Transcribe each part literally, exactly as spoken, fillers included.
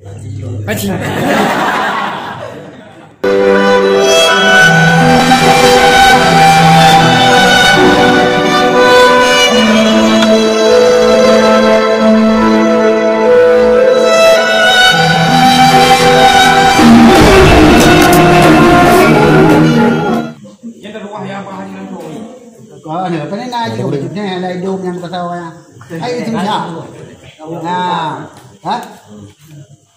Haji. Kau ni, apa ni nak ajuk? Ni, lai dum nyang kau tahu, ya. Hai, itu siap. Nah, ha?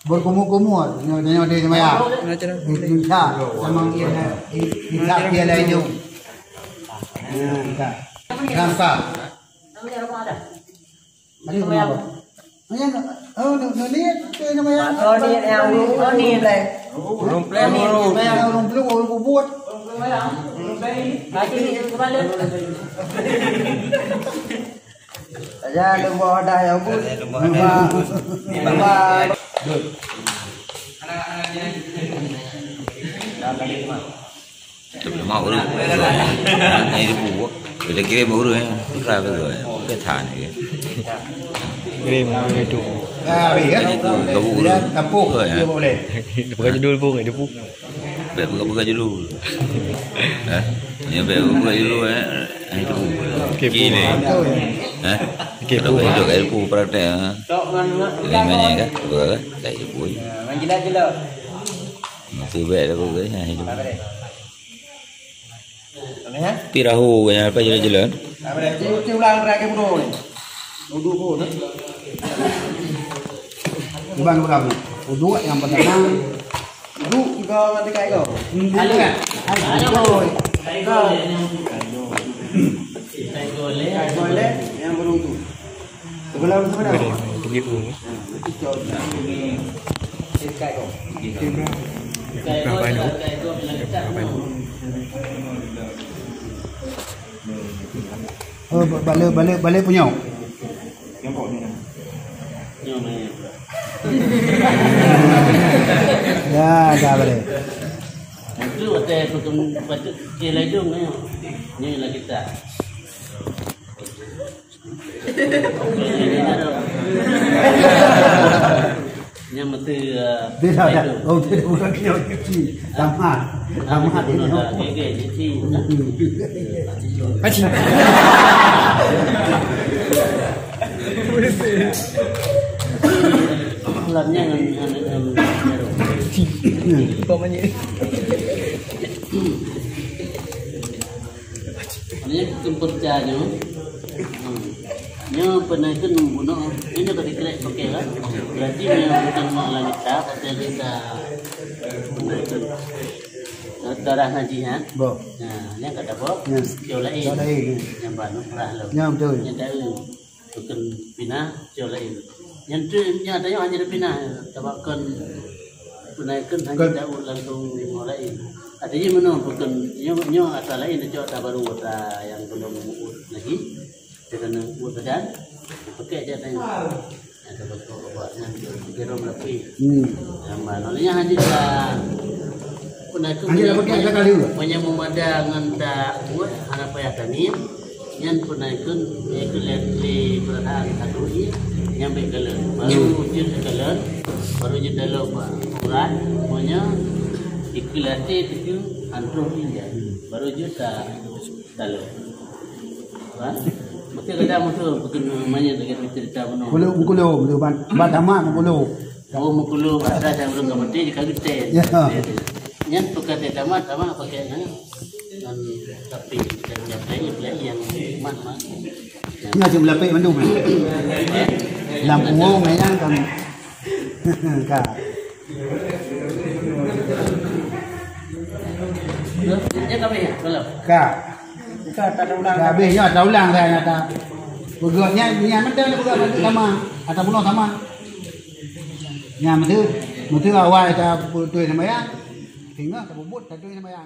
Berkumur-kumur, nyoe, nyoe di semaya. Insya, sama dia, insya dia lai dum. Nah, insya. Rampa. Ada nama ada? Ada nama apa? Ayan, oh, nu-, nu-, niat ke nama ya? Oh, niat yang urung, oh, niat. Urung pleng, urung. Yang urung peluk, urung kubur. Haji, kembali. Saja leumbah dah ya, Bu. Leumbah. Leumbah. Mak urut. Ini ibu. Kita kirim urut, eh. Ikrar tu, eh. Kita tahan, eh. Kirim itu. Ah, ya. Itu, kamu urut. Tampuk. Oh, ya. Dia boleh. Bukan judul pun, itu pun. Bukan, bukan, bukan judul. Eh? Ini bukan, bukan judul, eh. Eh, itu pun. Okey, Bu. Kini. Eh? Okey, Bu. Kalau itu, kayak Bu praktek, eh. Ini mana, kan? Bukan, kan? Kayak Bu. Ngan jilat-jilat. Mesti baik dah, Bu, kan? Eh, itu. Apa dia? Pirahu yang apa jalan-jalan? Apa dia? Ti, ti ulang terakhir dulu ni. Wudu pun, eh? Iban ulang. Wudu yang pertama. Wudu juga nanti kayak kau. Hmm, dia kan? Ayo, boy. Kayak kau. Kayak kau, leh. Kayak kau, leh. Yang baru tu. Sebelum, sebelum. Boleh, pergi dulu. Oh, ba-, balik, balik, balik punya. Ya, dah balik. Itu hotel Patung Patung Kiai Laidung ni. Ni lah kita. Nyang meuti, eh, dia dah, dah. Oh, dia dah bukan kena cuci. Tamat. Tamat dia. Dah, gigit, cuci. Haji. Lamnya ngan, ngan, ngan, ngan. Kok banyak? Nyoe keupeurcaya nyoe. Hmm. Nyoe peunaikheun bunoe, nyoe ka dikrek pakai lah. Berarti nyoe bukan mak lagita, pasal kita peunaikheun. Darah najih, ha? Bo. Nah, nyoe ka tabok. Ya. Cok laén. Cok laén, ya. Nyang baru murah lom. Ya, betul. Nyang tahu. Bukon pinah, cok laén. Nyan tu, nyan tanyoe hana pinah, sabab kon peunaikheun hana tahu langsung limong laén. Artinya meunoe bukon nyoe, nyoe atra laén cok atra baru atra nyang belum uet lagi. Keuneuk uet badan, pakai aja tanyoe. Ada bukon buat nyan tiga ratus lebih. Hmm. Yang mana? Oleh nyan hana Peunaikheun hana pakai meunyo, kali. Meunyo meumada ngon ta uet hana payah tamim, nyan peunaikheun, peunaikheun lé, lé peuradaan satu ié, nyan bèk kalon. Baru jeuet kalon, baru jeuet dalom urat, meunyo ikheun até teukeue hantom ié. Baru jeuet ta Lalu. Kan? Mungkin kadang musuh, mungkin manyét lagèe cerita bunoe. Meukulo, meukulo, meukulo, ban, ban tamat meukulo. Oh, meukulo, asa dah ureueng ka maté, ka geutem. Ya. Nyan bukan dia tamat, tamat pakai nyan. Dan tapi, dan yang lain, lain yang mat, mat. Nyan cuma lapik mandum. Lam puwong, nyan kan. Ka. Ka. Ka, tak ada ulang. Ka habéh nyoe, tak ulang dah nyata. Peugah nyan, nyan mantong peugah bagi sama. Atau bunoe sama. Nyan beutôi, beutôi awai ta beutôi sama ya. Tinggal ta peubuet, ta beutôi sama ya.